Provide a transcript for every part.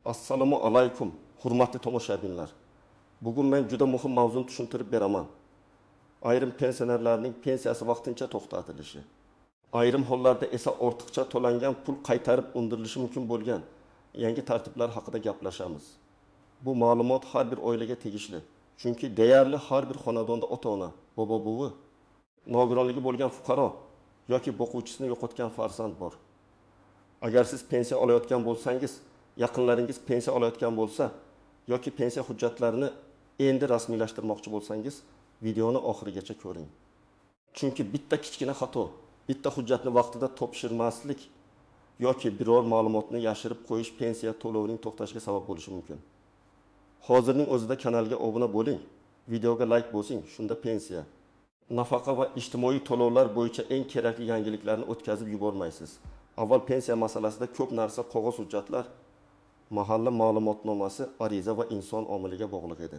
Assalomu alaykum, hurmatli tomoshabinlar. Bugun men juda muhim mavzuni tushuntirib beraman. Ayrim pensionerlarning pensiyasi vaqtincha to'xtatilishi, ayrim hollarda esa ortiqcha to'langan pul qaytarib undirilishi mumkin bo'lgan yangi tartiblar haqida gaplashamiz. Bu ma'lumot har bir oilaga tegishli. Chunki deyarli har bir xonadonda ota-ona, bobo-buvi, nogironligi bo'lgan fuqaro yoki boquvchisini yo'qotgan farzand bor. Agar siz pensiya olayotgan bo'lsangiz, yaqinlaringiz pensiya olayotgan bo'lsa yoki pensiya hujjatlarini endi rasmiylashtirmoqchi bo'lsangiz, videoni oxirigacha ko'ring. Chunki bitta kichkina xato, bitta hujjatni vaqtida topshirmaslik yoki biror ma'lumotni yashirib qo'yish pensiya to'lovining to'xtashiga sabab bo'lishi mumkin. Hozirning o'zida kanalga obuna bo'ling, videoga like bosing, shunda pensiya, nafaqa va ijtimoiy to'lovlar bo'yicha eng kerakli yangiliklarni o'tkazib yubormaysiz. Avval pensiya masalasida ko'p narsa qog'oz hujjatlar, mahalla ma'lumotnomasi, ariza va inson omiliga bog'liq edi.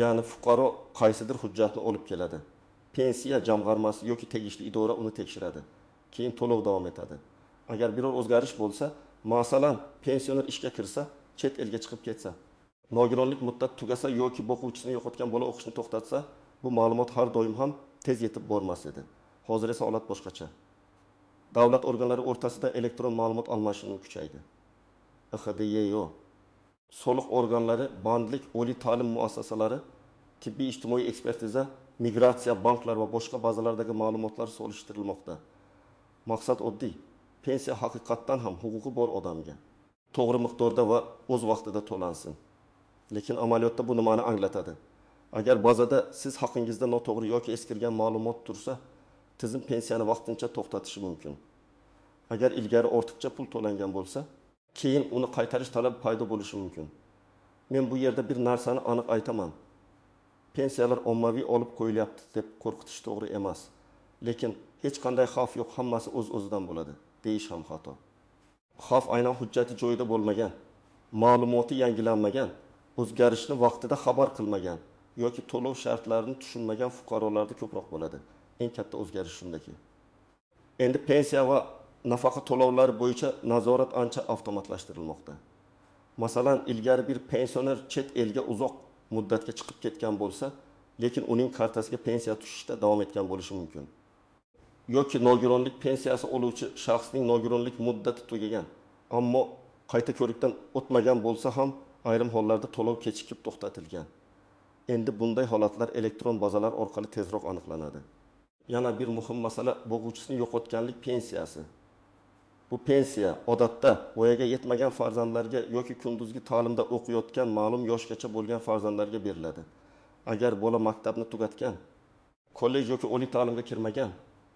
Ya'ni fuqaro qaysidir hujjatni olib keladi. Pensiya jamg'armasi yoki tegishli idora uni tekshiradi. Keyin to'lov davom etadi. Agar biror o'zgarish bo'lsa, masalan, pensioner ishga kirsa, chet elga chiqib ketsa, nogironlik muddati tugasa yoki boquvchisini yo'qotgan bola o'qishni to'xtatsa, bu ma'lumot har doim ham tez yetib bormas edi. Hozir esa holat boshqacha. Davlat organlari o'rtasida elektron ma'lumot almashinuvi kuchaydi. IXDYO, soliq organlari, bandlik, oliy ta'lim muassasalari, tibbiy ijtimoiy ekspertiza, migratsiya, banklar va boshqa bazalardagi ma'lumotlar solishtirilmoqda. Maqsad oddiy: pensiya haqiqatdan ham huquqi bor odamga to'g'ri miqdorda va o'z vaqtida to'lansin. Lekin amaliyotda bu nimani anglatadi? Agar bazada siz haqingizda noto'g'ri yoki eskirgan ma'lumot tursa, tizim pensiyani vaqtincha to'xtatishi mumkin. Agar ilgari ortiqcha pul to'langan bo'lsa, keyin uni qaytarish talabi paydo bo'lishi mumkin. Men bu yerda bir narsani aniq aytaman. Pensiyalar ommaviy olib qo'yilyapti deb qo'rqitish to'g'ri emas. Lekin hech qanday xavf yo'q, hammasi o'z-o'zidan bo'ladi deyish ham xato. Xavf aynan hujjati joyida bo'lmagan, ma'lumoti yangilanmagan, o'zgarishni vaqtida xabar qilmagan yoki to'lov shartlarini tushunmagan fuqarolarda ko'proq bo'ladi. Eng katta o'zgarish shundaki. Endi pensiya va nafaqa to'lovlari bo'yicha nazorat ancha avtomatlashtirilmoqda. Masalan, ilgari bir pensioner chet elga uzoq muddatga chiqib ketgan bo'lsa, lekin uning kartasiga pensiya tushishda davom etgan bo'lishi mumkin. Yoki nogironlik pensiyasi oluvchi shaxsning nogironlik muddati tugagan, ammo qayta ko'rikdan o'tmagan bo'lsa ham ayrim hollarda to'lov kechikib to'xtatilgan. Endi bunday holatlar elektron bazalar orqali tezroq aniqlanadi. Yana bir muhim masala bo'g'uvchisini yo'qotganlik pensiyasi. Bu pensiya odatda voyaga yetmagan farzandlarga yoki kunduzgi ta'limda o'qiyotgan ma'lum yoshgacha bo'lgan farzandlarga beriladi. Agar bola maktabni tugatgan, kollej yoki oliy ta'limga kirmagan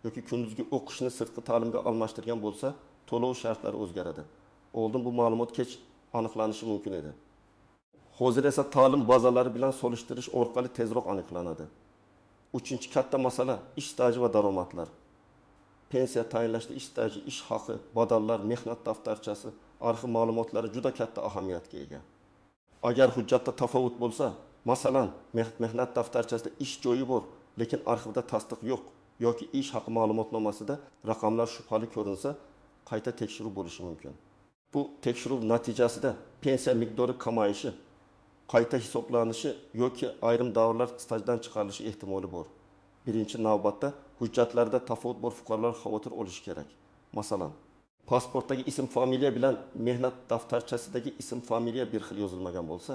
yoki kunduzgi o'qishni sirtqi ta'limga almashtirgan bo'lsa, to'lov shartlari o'zgaradi. Oldin bu ma'lumot kech aniqlanishi mumkin edi. Hozir esa ta'lim bazalari bilan solishtirish orqali tezroq aniqlanadi. Uchinchi katta masala ish staji va daromadlar. Pensiya tayinlashda ish staji, ish haqi, badallar, mehnat daftarchasi, arxiv ma'lumotlari juda katta ahamiyatga ega. Agar hujjatda tafovut bo'lsa, masalan, mehnat daftarchasida ish joyi bor, lekin arxivda tasdiq yo'q yoki ish haqi ma'lumotnomasida raqamlar shubhali ko'rinsa, qayta tekshiruv bo'lishi mumkin. Bu tekshiruv natijasida pensiya miqdori kamayishi, qayta hisoblanishi yoki ayrim davrlar stajdan chiqarilishi ehtimoli bor. Birinchi navbatda hujjatlarda tafovut bor fuqarolar xavotir olishi kerak. Masalan, pasportdagi ism familiya bilan mehnat daftarchasidagi ism familiya bir xil yozilmagan bo'lsa,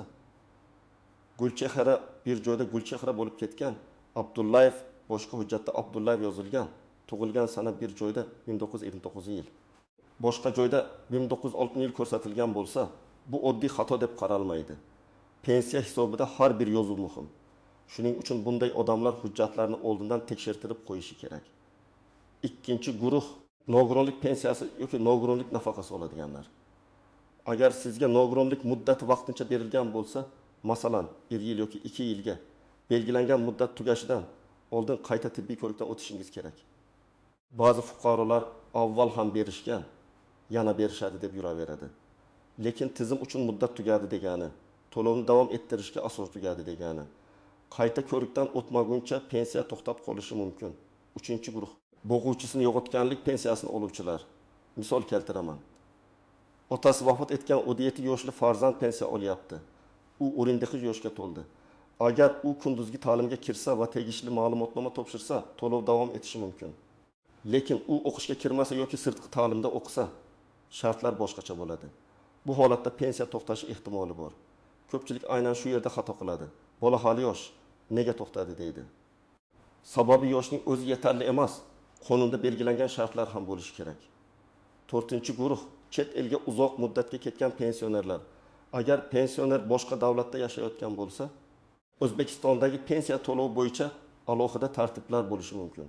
Gulchehra bir joyda Gulchehra bo'lib ketgan, Abdullayev boshqa hujjatda Abdullayev yozilgan, tug'ilgan sana bir joyda 1929-yil, boshqa joyda 1960-yil ko'rsatilgan bo'lsa, bu oddiy xato deb qaralmaydi. Pensiya hisobida har bir yozuv muhim. Shuning uchun bunday odamlar hujjatlarni oldindan tekshirtirib qo'yishi kerak. Ikkinchi guruh nogironlik pensiyasi yoki nogironlik nafaqasi oladiganlar. Agar sizga nogironlik muddati vaqtincha berilgan bo'lsa, masalan, 1 yil yoki 2 yilga belgilangan muddat tugashidan oldin qayta tibbiy ko'rikdan o'tishingiz kerak. Ba'zi fuqarolar avval ham berishgan, yana berishadi deb yuraveradi. Lekin tizim uchun muddat tugadi degani, to'lovni davom ettirishga asos tugadi degani. Qayta ko'rikdan o'tmaguncha pensiya to'xtab qolishi mumkin. Uchinchi guruh bo'g'uvchisini yo'qotganlik pensiyasini oluvchilar. Misol keltiraman. Otasi vafot etgan 17 yoshli farzand pensiya olyapti. U 19 yoshga to'ldi. Agar u kunduzgi ta'limga kirsa va tegishli ma'lumotnoma topshirsa, to'lov davom etishi mumkin. Lekin u o'qishga kirmasa yoki sirtqi ta'limda o'qisa, shartlar boshqacha bo'ladi. Bu holatda pensiya to'xtashi ehtimoli bor. Ko'pchilik aynan shu yerda xato qiladi. Bola hali yosh, nega to'xtadi deydi. Sababi yoshning o'zi yetarli emas, qonunda belgilangan shartlar ham bo'lishi kerak. To'rtinchi guruh chet elga uzoq muddatga ketgan pensionerlar. Agar pensioner boshqa davlatda yashayotgan bo'lsa, O'zbekistondagi pensiya to'lovi bo'yicha alohida tartiblar bo'lishi mumkin.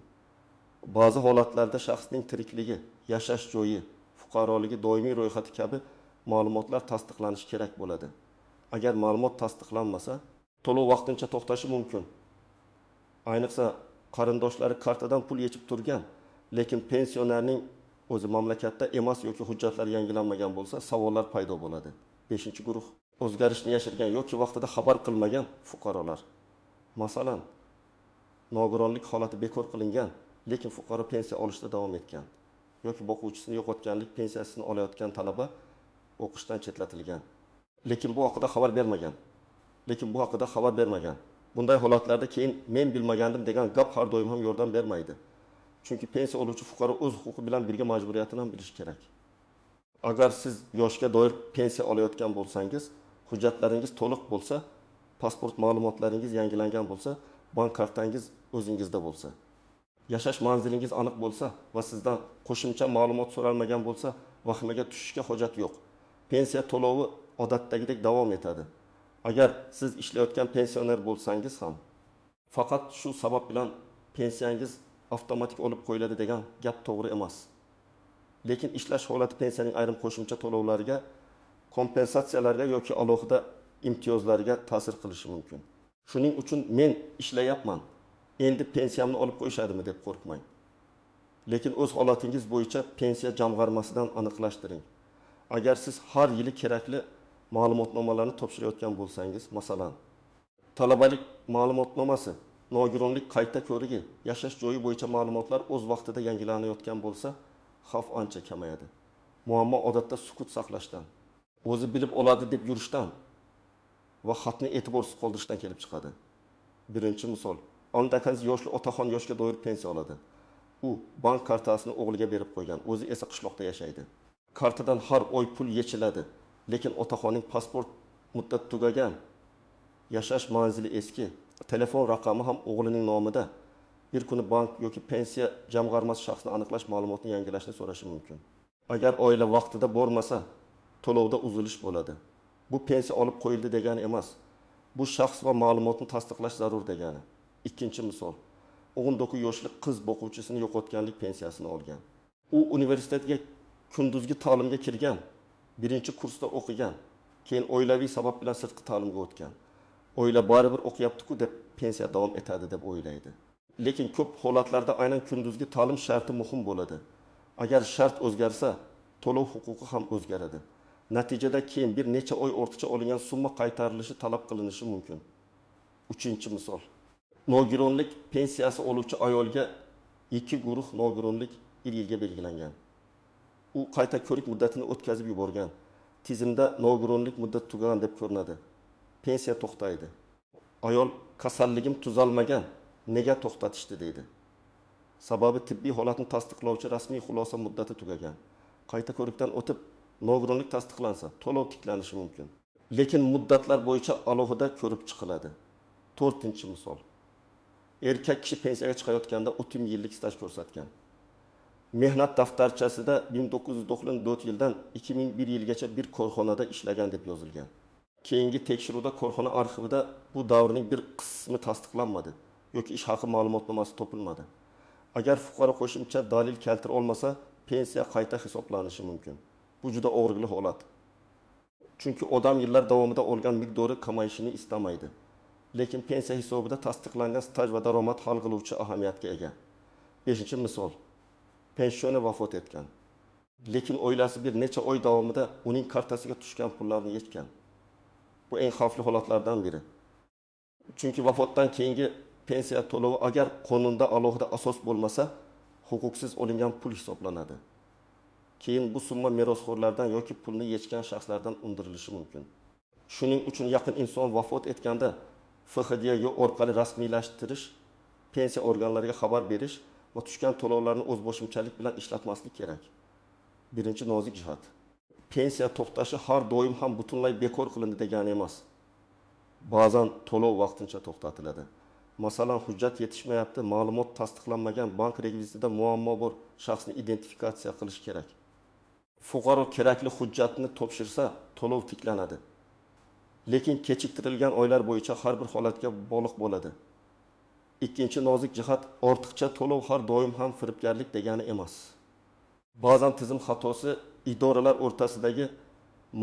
Ba'zi holatlarda shaxsning tirikligi, yashash joyi, fuqaroligi doimiy ro'yxati kabi ma'lumotlar tasdiqlanishi kerak bo'ladi. Agar ma'lumot tasdiqlanmasa, to'lov vaqtincha to'xtashi mumkin. Ayniqsa qarindoshlari kartadan pul yechib turgan, lekin pensionerning o'zi mamlakatda emas yoki hujjatlari yangilanmagan bo'lsa, savollar paydo bo'ladi. 5-guruh o'zgarishni yashirgan yoki vaqtida xabar qilmagan fuqarolar. Masalan, nogironlik holati bekor qilingan, lekin fuqaro pensiya olishda davom etgan yoki boquvchisini yo'qotganlik pensiyasini olayotgan talaba o'qishdan chetlatilgan, lekin bu haqida xabar bermagan. Bunday holatlarda keyin men bilmagandim degan gap har doim ham yordam bermaydi. Chunki pensiya oluvchi fuqaro o'z huquqi bilan birga majburiyatini ham bilishi kerak. Agar siz yoshga doir pensiya olayotgan bo'lsangiz, hujjatlaringiz to'liq bo'lsa, pasport ma'lumotlaringiz yangilangan bo'lsa, bank kartangiz o'zingizda bo'lsa, yashash manzilingiz aniq bo'lsa va sizdan qo'shimcha ma'lumot so'ralmagan bo'lsa, vahimaga tushishga hojat yo'q. Pensiya to'lovi odatdagidek davom etadi. Agar siz ishlayotgan pensioner bo'lsangiz ham, faqat shu sabab bilan pensiyangiz avtomatik olib qo'yiladi degan gap to'g'ri emas. Lekin ishlash holati pensiyaning ayrim qo'shimcha to'lovlariga, kompensatsiyalarga yoki alohida imtiyozlarga ta'sir qilishi mumkin. Shuning uchun men ishlayapman, endi pensiyamni olib qo'yishadimi deb qo'rqmang. Lekin o'z holatingiz bo'yicha pensiya jamg'armasidan aniqlashtiring. Agar siz har yili kerakli ma'lumotnomalarni topshirayotgan bo'lsangiz, masalan, talabalik ma'lumotnomasi, nogironlik qayta ko'rigi, yashash joyi bo'yicha ma'lumotlar o'z vaqtida yangilanayotgan bo'lsa, xavf ancha kamayadi. Muammo odatda sukut saqlashdan, o'zi bilib oladi deb yurishdan va xatni e'tiborsiz qoldirishdan kelib chiqadi. Birinchi misol, 19 yoshli otaxon yoshga doir pensiya oladi. U bank kartasini o'g'liga berib qo'ygan, o'zi esa qishloqda yashaydi. Kartadan har oy pul yechiladi, lekin otaxonning pasport muddati tugagan, yashash manzili eski, telefon raqami ham o'g'lining nomida. Bir kuni bank yoki pensiya jamg'armasi shaxsni aniqlash ma'lumotini yangilashni so'rashi mumkin. Agar oila vaqtida bormasa, to'lovda uzilish bo'ladi. Bu pensiya olib qo'yildi degani emas. Bu shaxs va ma'lumotni tasdiqlash zarur degani. Ikkinchi misol, 19 yoshli qiz boquvchisini yo'qotganlik pensiyasini olgan. U universitetga kunduzgi ta'limga kirgan, birinchi kursda o'qigan, keyin oilaviy sabab bilan sirtqi ta'limga o'tgan. Oila baribir o'qiyapti-ku deb pensiya davom etadi deb o'ylaydi. Lekin ko'p holatlarda aynan kunduzgi ta'lim sharti muhim bo'ladi. Agar shart o'zgarsa, to'lov huquqi ham o'zgaradi. Natijada keyin bir necha oy ortiqcha olingan summa qaytarilishi talab qilinishi mumkin. Uchinchi misol, nogironlik pensiyasi oluvchi ayolga 2 guruh nogironlik 1 yilga belgilangan. U qayta ko'rik muddatini o'tkazib yuborgan. Tizimda nogironlik muddati tugagan deb ko'rinadi. Pensiya to'xtaydi. Ayol kasalligim tuzalmagan, nega to'xtatishdi deydi. Sababi tibbiy holatni tasdiqlovchi rasmiy xulosa muddati tugagan. Qayta ko'rikdan o'tib nogironlik tasdiqlansa, to'lov tiklanishi mumkin. Lekin muddatlar bo'yicha alohida ko'rib chiqiladi. To'rtinchi misol. Erkak kishi pensiyaga chiqayotganda 30 yillik staj ko'rsatgan. Mehnat daftarchasida 1994 yildan 2001 yilgacha bir korxonada ishlagan deb yozilgan. Keyingi tekshiruvda korxona arxivida bu davrning bir qismi tasdiqlanmadi yoki ish haqi ma'lumotnomasi topilmadi. Agar fuqaro qo'shimcha dalil keltira olmasa, pensiya qayta hisoblanishi mumkin. Bu juda og'riqli holat. Chunki odam yillar davomida olgan miqdori kamayishini istamaydi. Lekin pensiya hisobida tasdiqlangan staj va daromad hal qiluvchi ahamiyatga ega. 5-misol. Pensioner vafot etgan. Lekin oilasi bir necha oy davomida uning kartasiga tushgan pullarni yechgan. Bu eng xavfli holatlardan biri. Chunki vafotdan keyingi pensiya to'lovi agar qonunda alohida asos bo'lmasa, huquqsiz olingan pul hisoblanadi. Keyin bu summa merosxo'rlardan yoki pulni yechgan shaxslardan undirilishi mumkin. Shuning uchun yaqin inson vafot etganda FHDYo orqali rasmiylashtirish, pensiya organlariga xabar berish va tushgan to'lovlarni o'zboshimchalik bilan ishlatmaslik kerak. Birinchi nozik jihat. Pensiya to'xtashi har doim ham butunlay bekor qilindi degani emas. Ba'zan to'lov vaqtincha to'xtatiladi. Masalan, hujjat yetishmayapti, ma'lumot tasdiqlanmagan, bank rekvizitida muammo bor, shaxsni identifikatsiya qilish kerak. Fuqaro kerakli hujjatni topshirsa, to'lov tiklanadi. Lekin kechiktirilgan oylar bo'yicha har bir holatga bog'liq bo'ladi. Ikkinchi nozik jihat, ortiqcha to'lov har doim ham firibgarlik degani emas. Ba'zan tizim xatosi, idoralar o'rtasidagi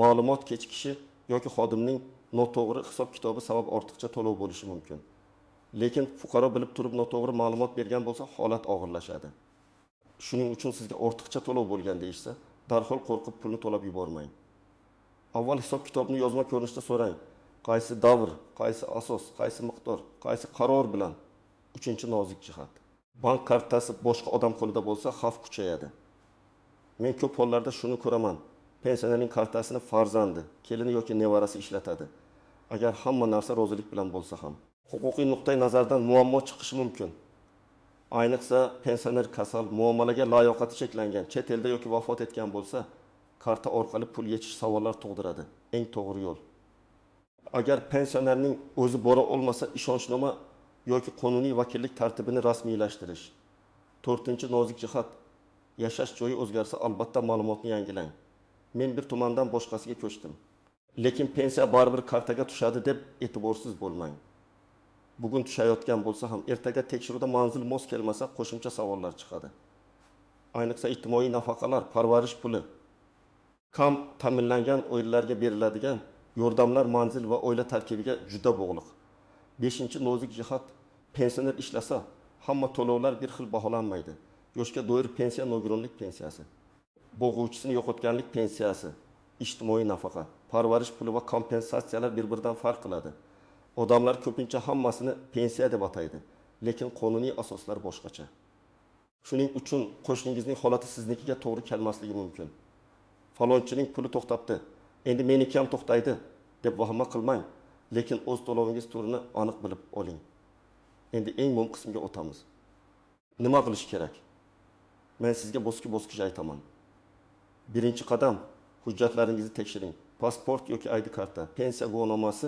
ma'lumot kechikishi yoki xodimning noto'g'ri hisob-kitobi sabab ortiqcha to'lov bo'lishi mumkin. Lekin fuqaro bilib turib noto'g'ri ma'lumot bergan bo'lsa, holat og'irlashadi. Shuning uchun sizga ortiqcha to'lov bo'lgan deyishsa, darhol qo'rqib pulni to'lab yubormang. Avval hisob-kitobni yozma ko'rinishda so'rang. Qaysi davr, qaysi asos, qaysi miqdor, qaysi qaror bilan. Uchinchi nozik jihat. Bank kartasi boshqa odam qo'lida bo'lsa, xavf kuchayadi. Men ko'p hollarda shuni ko'raman. Pensionerning kartasini farzandi, kelini yoki nevarasi ishlatadi. Agar hamma narsa rozilik bilan bo'lsa ham. Huquqiy nuqtai nazardan muammo chiqishi mumkin. Ayniqsa pensioner kasal, muomalaga layoqati cheklangan, chet elda yoki vafot etgan bo'lsa, karta orqali pul yechish savollar tug'diradi. Eng to'g'ri yo'l. Agar pensionerning o'zi bora olmasa, ishonchnoma yoki qonuniy vakillik tartibini rasmiylashtirish. To'rtinchi nozik jihat. Yashash joyi o'zgarsa, albatta ma'lumotni yangilang. Men bir tumandan boshqasiga ko'chdim. Lekin pensiya baribir kartaga tushadi deb e'tiborsiz bo'lmang. Bugun tushayotgan bo'lsa ham ertaga tekshiruvda manzil mos kelmasa, qo'shimcha savollar chiqadi. Ayniqsa ijtimoiy nafaqalar, parvarish puli, kam ta'minlangan oilalarga beriladigan yordamlar manzil va oila tarkibiga juda bog'liq. Beshinchi nozik jihat, pensioner ishlasa, hamma to'lovlar bir xil baholanmaydi. Yoshga doir pensiya, nogironlik pensiyasi, bo'g'uvchisini yo'qotganlik pensiyasi, ijtimoiy nafaqa, parvarish puli va kompensatsiyalar bir-biridan farq qiladi. Odamlar ko'pincha hammasini pensiya deb ataydi, lekin qonuniy asoslar boshqacha. Shuning uchun qo'shningizning holati siznikiga to'g'ri kelmasligi mumkin. Falonchining puli to'xtabdi, endi meniki ham to'xtaydi deb vahima qilmang, lekin o'z to'lovingiz turini aniq bilib oling. Endi eng muhim qismga o'tamiz. Nima qilish kerak? Men sizga bosqich-bosqich aytaman. Birinchi qadam, hujjatlaringizni tekshiring. Pasport yoki ID karta, pensiya guvohnomasi,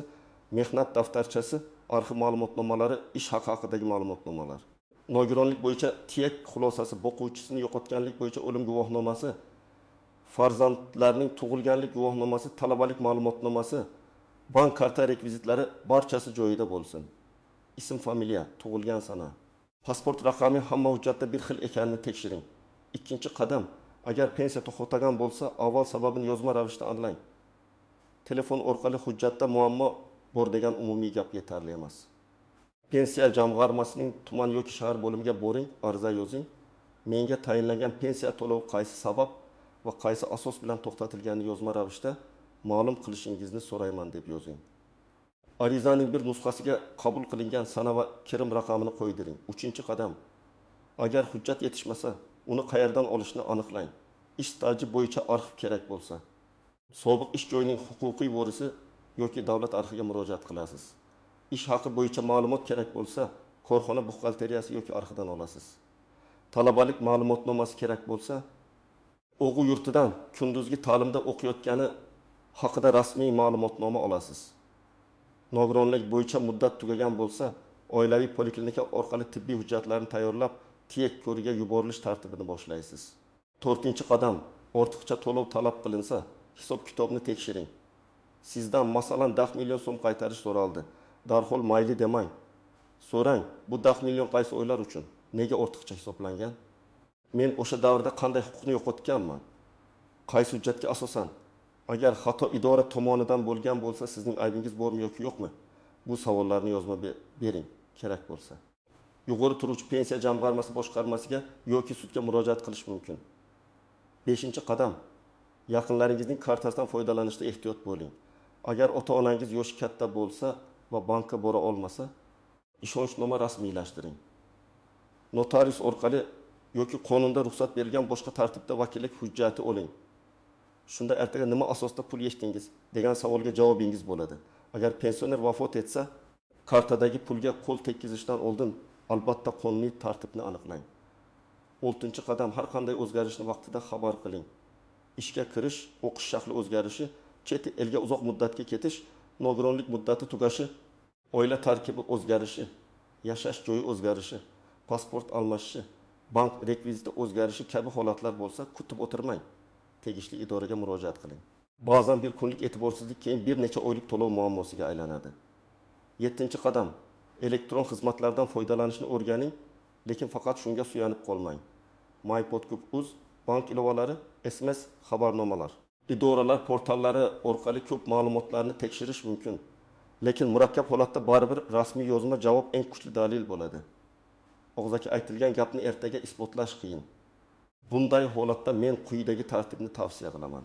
mehnat daftarchasi, arxiv ma'lumotnomalari, ish haqi haqidagi ma'lumotnomalar. Nogironlik bo'yicha TIEK xulosasi, boquvchisini yo'qotganlik bo'yicha o'lim guvohnomasi, farzandlarning tug'ilganlik guvohnomasi, talabalik ma'lumotnomasi, bank karta rekvizitlari barchasi joyida bo'lsin. Ism, familiya, tug'ilgan sana. Pasport raqami hamma hujjatda bir xil ekanini tekshiring. Ikkinchi qadam, agar pensiya to'xtagan bo'lsa, avval sababini yozma ravishda anlang. Telefon orqali hujjatda muammo bor degan umumiy gap yetarli emas. Pensiya jamg'armasining tuman yoki shahar bo'limiga boring, ariza yozing. Menga tayinlangan pensiya to'lovi qaysi sabab va qaysi asos bilan to'xtatilganini yozma ravishda ma'lum qilishingizni so'rayman deb yozing. Arizaning bir nusxasiga qabul qilingan sana va kirim raqamini qo'ydiring. Uchinchi qadam, agar hujjat yetishmasa, uni qayerdan olishni aniqlang. Ish staji bo'yicha arxiv kerak bo'lsa, sobiq ish joyining huquqiy vorisi yoki davlat arxiviga murojaat qilasiz. Ish haqi bo'yicha ma'lumot kerak bo'lsa, korxona buxgalteriyasi yoki arxividan olasiz. Talabalik ma'lumotnomasi kerak bo'lsa, o'quv yurtidan kunduzgi ta'limda o'qiyotgani haqida rasmiy ma'lumotnoma olasiz. Nogironlik bo'yicha muddat tugagan bo'lsa, oilaviy poliklinika orqali tibbiy hujjatlarni tayyorlab, TIEK ko'riga yuborilish tartibini boshlaysiz. To'rtinchi qadam, ortiqcha to'lov talab qilinsa, hisob-kitobni tekshiring. Sizdan masalan 10 million so'm qaytarish so'raldi. Darhol mayli demang. So'rang, bu 10 million qaysi oylar uchun? Nega ortiqcha hisoblangan? Men o'sha davrda qanday huquqni yo'qotganman? Qaysi hujjatga asosan? Agar xato idora tomonidan bo'lgan bo'lsa, sizning aybingiz bormi yoki yo'qmi? Bu savollarni yozma bering, kerak bo'lsa. Yuqori turuvchi pensiya jamg'armasi boshqarmasiga yoki sudga murojaat qilish mumkin. 5-qadam. Yaqinlaringizning kartasidan foydalanishda ehtiyot bo'ling. Agar ota-onangiz yoshi katta bo'lsa va bankka bora olmasa, ishonchnoma rasmiylashtiring. Notarius orqali yoki qonunda ruxsat berilgan boshqa tartibda vakillik hujjati oling. Shunda ertaga nima asosda pul yechdingiz degan savolga javobingiz bo'ladi. Agar pensioner vafot etsa, kartadagi pulga qo'l tekkizishdan oldin albatta qonuniy tartibni aniqlang. Oltinchi qadam: har qanday o'zgarishni vaqtida xabar qiling. Ishga kirish, o'qish shakli o'zgarishi, chet elga uzoq muddatga ketish, nogironlik muddati tugashi, oila tarkibi o'zgarishi, yashash joyi o'zgarishi, pasport almashishi, bank rekviziti o'zgarishi kabi holatlar bo'lsa, kutib o'tirmang. Tegishli idoraga murojaat qiling. Ba'zan bir kunlik e'tiborsizlik keyin bir necha oylik to'lov muammosiga aylanadi. Yettinchi qadam: elektron xizmatlardan foydalanishni o'rganing, lekin faqat shunga suyanib qolmang. MyPodkup.uz, bank ilovalari, SMS xabarnomalar. Idoralar portallari orqali ko'p ma'lumotlarni tekshirish mumkin. Lekin murakkab holatda baribir rasmiy yozma javob eng kuchli dalil bo'ladi. Og'zaki aytilgan gapni ertaga isbotlash qiyin. Bunday holatda men quyidagi tartibni tavsiya qilaman.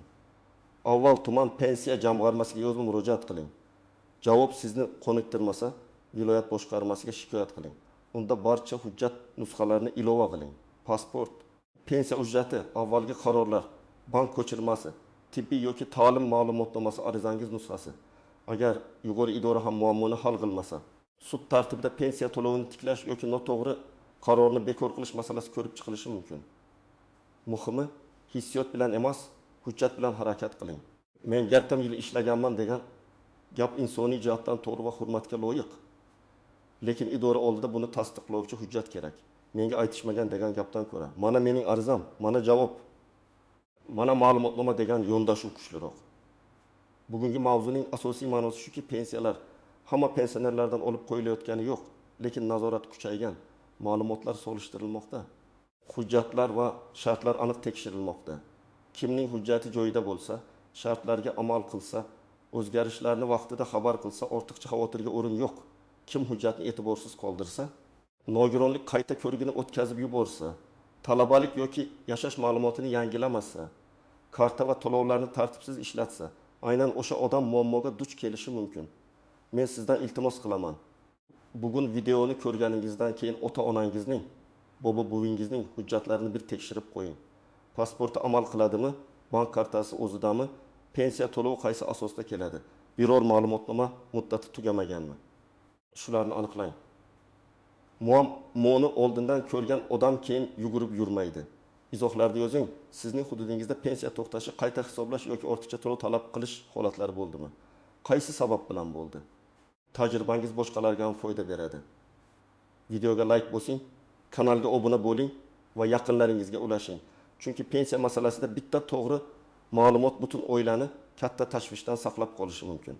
Avval tuman pensiya jamg'armasiga yozma murojaat qiling. Javob sizni qoniqtirmasa, viloyat boshqarmasiga shikoyat qiling. Unda barcha hujjat nusxalarini ilova qiling. Pasport, pensiya hujjati, avvalgi qarorlar, bank ko'chirmasi, tibbiy yoki ta'lim ma'lumotnomasi arizangiz nusxasi. Agar yuqori idora ham muammoni hal qilmasa, sud tartibida pensiya to'lovini tiklash yoki noto'g'ri qarorni bekor qilish masalasi ko'rib chiqilishi mumkin. Muhimi, hissiyot bilan emas, hujjat bilan harakat qiling. Men yarim yil ishlaganman degan gap insoniy jihatdan to'g'ri va hurmatga loyiq. Lekin idora oldida buni tasdiqlovchi hujjat kerak. Menga aytishmagan degan gapdan ko'ra, mana mening arizam, mana javob, mana ma'lumotnoma degan yondashuv kuchliroq. Bugungi mavzuning asosiy ma'nosi shuki, pensiyalar hamma pensionerlardan olib qo'yilayotgani yo'q, lekin nazorat kuchaygan, ma'lumotlar solishtirilmoqda, hujjatlar va shartlar aniq tekshirilmoqda. Kimning hujjati joyida bo'lsa, shartlarga amal qilsa, o'zgarishlarni vaqtida xabar qilsa, ortiqcha xavotirga o'rin yo'q. Kim hujjatni e'tiborsiz qoldirsa, nogironlik qayta ko'rigini o'tkazib yuborsa, talabalik yoki yashash ma'lumotini yangilamasa, karta va to'lovlarni tartibsiz ishlatsa, aynan o'sha odam muammoga duch kelishi mumkin. Men sizdan iltimos qilaman. Bugun videoni ko'rganingizdan keyin ota-onangizning, bobo-buvingizning hujjatlarini bir tekshirib qo'ying. Pasporti amal qiladimi? Bank kartasi o'zidami? Pensiya to'lovi qaysi asosda keladi? Biror ma'lumotnoma muddati tugamaganmi? Shularni aniqlang. Muammoni oldindan ko'rgan odam keyin yugurib yurmaydi. Izohlarda yozing, sizning hududingizda pensiya to'xtashi, qayta hisoblash yoki ortiqcha to'lov talab qilish holatlari bo'ldimi? Qaysi sabab bilan bo'ldi? Tajribangiz boshqalarga ham foyda beradi. Videoga like bosing, kanalga obuna bo'ling va yaqinlaringizga ulashing. Chunki pensiya masalasida bitta to'g'ri ma'lumot butun oilani katta tashvishdan saqlab qolishi mumkin.